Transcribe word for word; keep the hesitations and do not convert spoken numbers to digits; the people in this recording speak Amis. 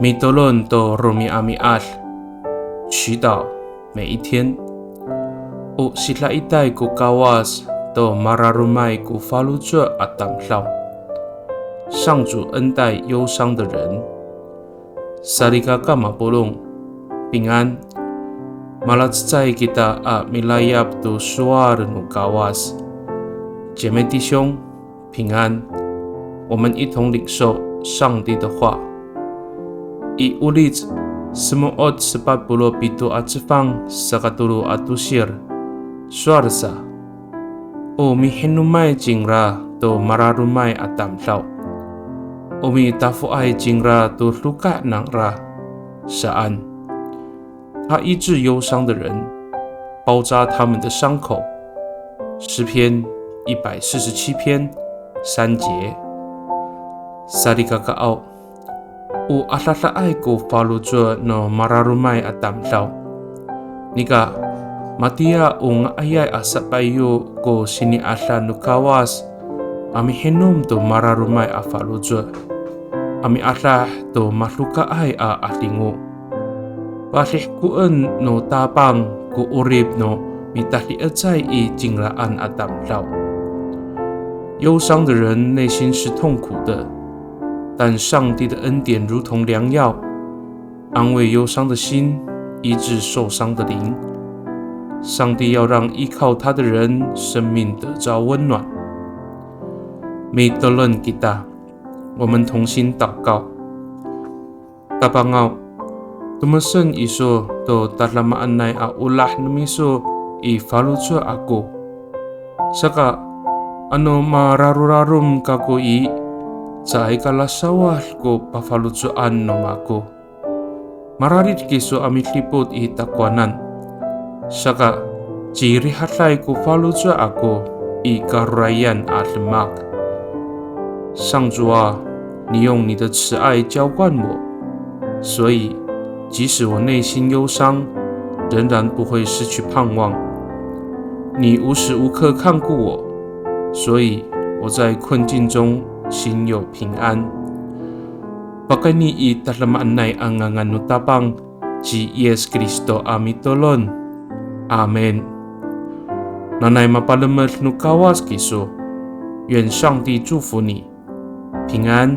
Mitolon to romi'ami'ad, 祈祷每一天。O sidaitay ko Kawas to mararomay ko faloco' a tamdaw. 上主恩待忧伤的人。Salikaka mapolong, 平安。Malacecay kita a milayap to sowal no Kawas. 姐妹弟兄，平安。我们一同领受上帝的话。I Olic semo'ot sepat polo' pito a cefang sakatolo a tosir, sowal sa. O mihinomay cingra to mararomay a tamdaw. O mitafoay cingra to doka' nangra, saan. 他医治忧伤的人，包扎他们的伤口。诗篇一百四十七篇三节。Salikakaaw, o adadaay ko faloco' no mararomay a tamdaw. Nika, matiya o nga'ayay a sapaiyo ko sini'ada no Kawas, a mihinom to mararomay a faloco', a miadah to madokaay a 'adingo. Padihkoen no Tapang ko 'orip no mitadiecay i cingraan a tamdaw. 忧伤的人内心是痛苦的，但上帝的恩典如同良药，安慰忧伤的心，医治受伤的灵。上帝要让依靠他的人生命得着温暖。Mitolon kita, 我们同心祷告。 Tapangaw, tomeseng iso to tadamaanay a olah no miso i faloco' ako. Saka, ano mararorarom kako i, caay ka lasawad ko pafaloco'an no mako. Mararid kiso a midipot i takowanan. Saka, cirihaday ko faloco' ako i karorayan a demak. 上主啊，你用你的慈爱浇灌我，所以即使我内心忧伤，仍然不会失去盼望。你无时无刻看顾我，所以我在困境中心有平安。Pakayni i tadamaanay a ngangan no Tapang, ci Yis Kristo a mitolon. Amin. Nanay mapalemed no Kawas kiso. 愿上帝祝福你，平安。